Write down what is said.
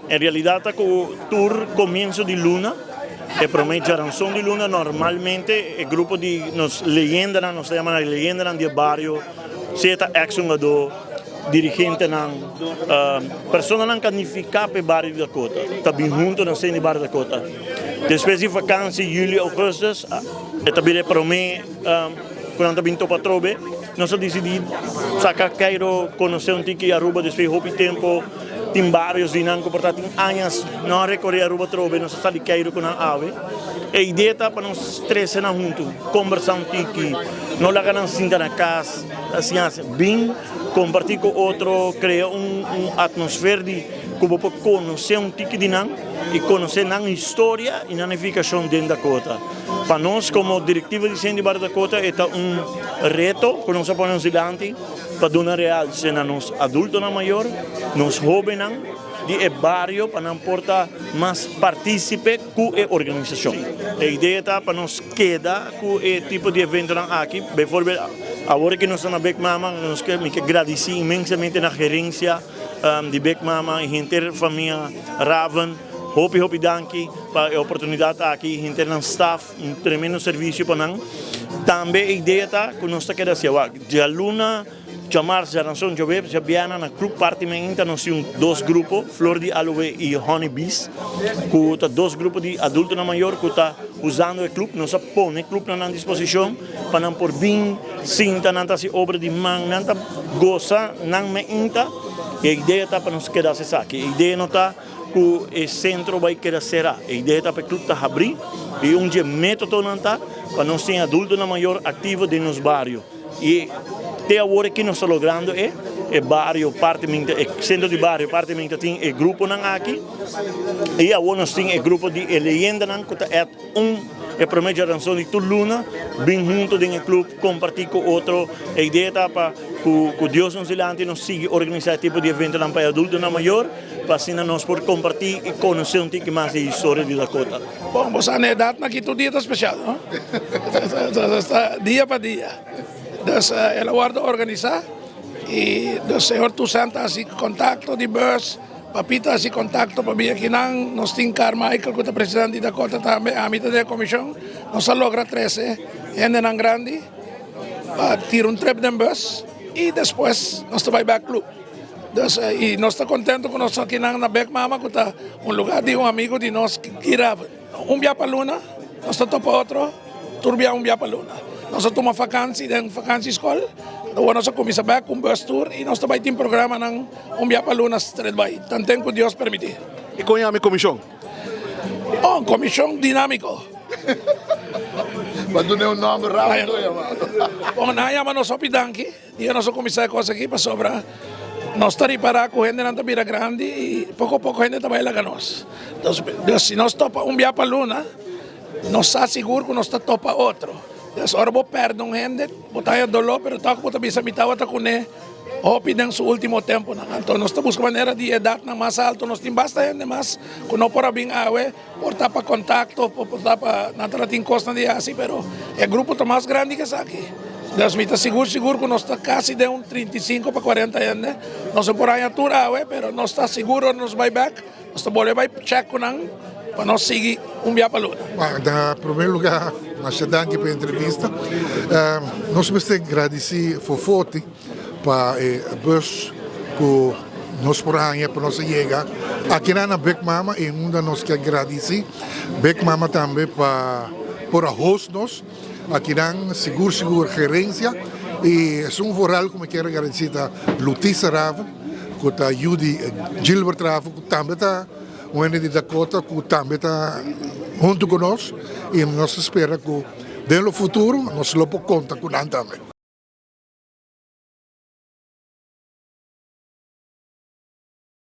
En realidat ta ku tur komienso di luna, e promé djaranson di luna normalmente e grupo di nos leyendanan, nos ta yama nan leyendanan di e bario, sea ta eks hungadó, dirigentenan, personanan ku a nifiká pa e bario di Dakota, ta bin huntu na seno di bario Dakota. Despues di vakansi, yüli, ougùstus, e ta bira e promé ku nan ta bin topa atrobe. Nos a disidí saka Cairo konosé un tiki Aruba despues di hopi tempu. Tin barios di nan ku por ta tin añas no a rekoré Aruba atrobe, nos a sali Cairo ku nan awe. E idea ta pa nos trese nan huntu, kombersá un tiki, no laga nan sinta na kas asina asina. Bin kompartí ku otro, krea un atmosfer di ku bo por konosé un tiki di nan i konosé nan historia i nan nifikashon den Dakota. Pa nos komo direktiva di Senti Barrio Dakota e ta un reto ku nos a pone nos dilanti pa duna realse na nos adultonan mayor, nos hobennan di e bario pa nan por ta mas partisipe ku e organisashon. E idea ta pa nos keda ku e tipo di eventonan aki. Bijvoorbeeld awor ku nos ta na Big Mama nos ke mi ke gradisi inmensamente na gerensia di Big Mama i henter famia Raven. Hopi hopi danki pa e oportunidat aki, henter nan staf, un tremendo servisio pa nan. Tambe e idea ta ku nos ta keda hacia wak. Djaluna, djamars, djaranson, djaweps, djabièrnè na Club Party Mainta nos tin un dos grupo, Flor di Aloe i Honey Bees, ku ta dos grupo di adultonan mayor ku ta usando e club. Nos a pone e club na nan disposishon pa nan por bin sinta, nan ta hasi obra di man, nan ta gosa nan mainta. E idea ta pa nos keda hasi esaki. E idea no ta. Ku e sentro bai keda será. E idea ta pa e club ta habrí i un dje métodonan ta pa nos tin adultonan mayor aktivo den nos bario. I te awor aki nos ta logrando e, e bario parti min ta, e sentro di bario parti min ta tin e gruponan aki i awor nos tin e grupo di e leyendanan ku ta èt un e promé djaranson di tur luna bin hunto den e club kompartí ku otro. E idea ta pa ku Dios nos dilanti nos sigui organisá e tipo di eventonan pa e adultonan mayor. Pa asina nos por kompartí i konosé un tiki mas di historia di Dakota. Bon, bo sa na edatnan aki tur dia ta spesial, no? Ta dia pa dia. Dus el a wòrdu organisá i dus señor Toussaint ta hasi kontakto di bus, Papito a hasi kontakto pa bia kinan. Nos tin Carmichael ku ta presidente di Dakota tambe, ami ta den e komishon. Nos a logra trese hendenan grandi pa tira un trip den bus i despues nos ta bai bèk club. Dus y nos ta contento cu nos akinan na Bek Mama cu ta un lugar di un amigo di nos Guy Raven. Un bia pa luna nos ta topa otro, tur bia un bia pa luna. Nos a tuma vakantie den vakantie school, awor nos a cuminsa bek cu un bus tour y nos ta bay tin programanan un bia pa luna straight bay, tanten cu Dios permiti. Y con yama e comision? Oh, un comision dinamico. Bo a duna e un nomber rapido yama. Bon, nan a yama nos hopi danki. Dia nos a kuminsá e kos aki pasobra nos ta ripará ku hendenan ta bira grandi i poko poko hende ta bai laga nos. Dus si nos topa un bia pa luna, nos sa sigur ku nos ta topa otro. Dus ora bo pèrdè un hende, bo ta haña doló, pero tòg bo ta bisa mi tabata kuné hopi den su último tempunan. Anto nos ta buska manera di edatnan mas altu, nos tin basta hende mas ku no por a bin awe. Por ta pa contacto, por ta pa nan ta tin cosnan di haci, pero e grupo ta mas grandi cu esaki. Dus mi ta sigur sigur cu nos ta casi den un 35 pa 40 hende. Nos no por haña tur awe, pero nos ta sigur ora nos bay bek, nos ta bolbe bay check cu nan pa nos sigui un bia pa luna. Na primer lugar, masha danki pa e entrevista. Nos mester gradici Fofoti. Pa e bus ku nos por haña pa nos a yega akinan na Big Mama i unda nos ke gradisí Big Mama tambe pa por a host nos akinan, sigur sigur gerensia i esun vooral ku mi kier a gradisí ta Lutisa Raven ku ta yu di Gilbert Raven ku tambe ta un hende di Dakota ku tambe ta huntu ku nos i nos ta spera ku den lo futuro nos lo por konta ku nan tambe.